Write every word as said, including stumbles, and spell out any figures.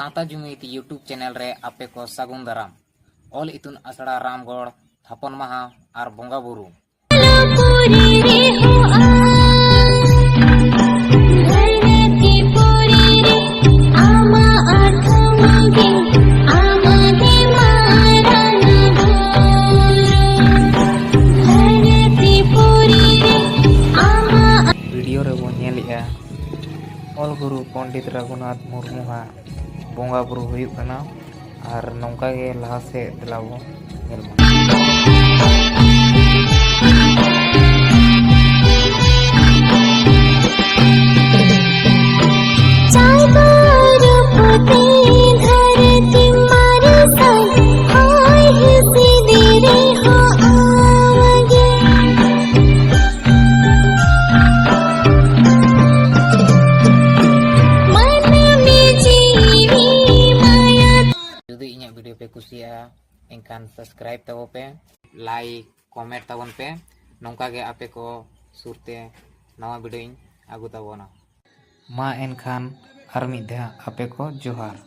ᱥᱟᱶᱛᱟ ᱡᱩᱢᱤᱫ YouTube channel ᱨᱮ ᱟᱯᱮ ᱠᱚ ᱥᱟᱹᱜᱩᱱ ᱫᱟᱨᱟᱢ᱾ ᱚᱞ ᱤᱛᱩᱱ ᱟᱥᱲᱟ ᱨᱟᱢᱜᱚᱲ, ᱛᱷᱟᱯᱚᱱ ᱢᱟᱦᱟ ᱟᱨ ᱵᱚᱸᱜᱟ ᱵᱩᱨᱩ᱾ ᱵᱷᱤᱰᱤᱭᱳ ᱨᱮᱵᱚᱱ ᱧᱮᱞᱮᱜᱼᱟ ᱚᱞ ᱜᱩᱨᱩ ᱯᱚᱱᱰᱤᱛ ᱨᱟᱹᱜᱷᱩᱱᱟᱛᱷ ᱢᱩᱨᱢᱩᱣᱟᱜ ᱵᱚᱸᱜᱟ ᱵᱩᱨᱩ ᱦᱩᱭᱩᱜ ᱠᱟᱱᱟ᱾ ᱟᱨ ᱱᱚᱝᱠᱟ ᱜᱮ ᱞᱟᱦᱟ ᱥᱮᱫ ᱫᱮᱞᱟ ᱵᱚᱱ ᱧᱮᱞ ᱢᱟ᱾ ᱡᱩᱫᱤ ᱤᱧᱟᱹᱜ ᱵᱷᱤᱰᱤᱭᱳ ᱯᱮ ᱠᱩᱥᱤᱭᱟᱜᱼᱟ, ᱮᱱᱠᱷᱟᱱ ᱥᱟᱵᱥᱠᱨᱟᱭᱤᱵ ᱛᱟᱵᱚ ᱯᱮ, ᱞᱟᱭᱤᱠ, ᱠᱚᱢᱮᱱᱴ ᱛᱟᱵᱚᱱ ᱯᱮ᱾ ᱱᱚᱝᱠᱟ ᱜᱮ ᱟᱯᱮ ᱠᱚ ᱥᱩᱨᱛᱮ ᱱᱟᱣᱟ ᱵᱷᱤᱰᱤᱭᱳᱧ ᱟᱹᱜᱩ ᱛᱟᱵᱚᱱᱟ᱾ ᱢᱟ ᱮᱱᱠᱷᱟᱱ ᱟᱨ ᱢᱤᱫ ᱫᱷᱟᱣ ᱟᱯᱮ ᱠᱚ ᱡᱚᱦᱟᱨ᱾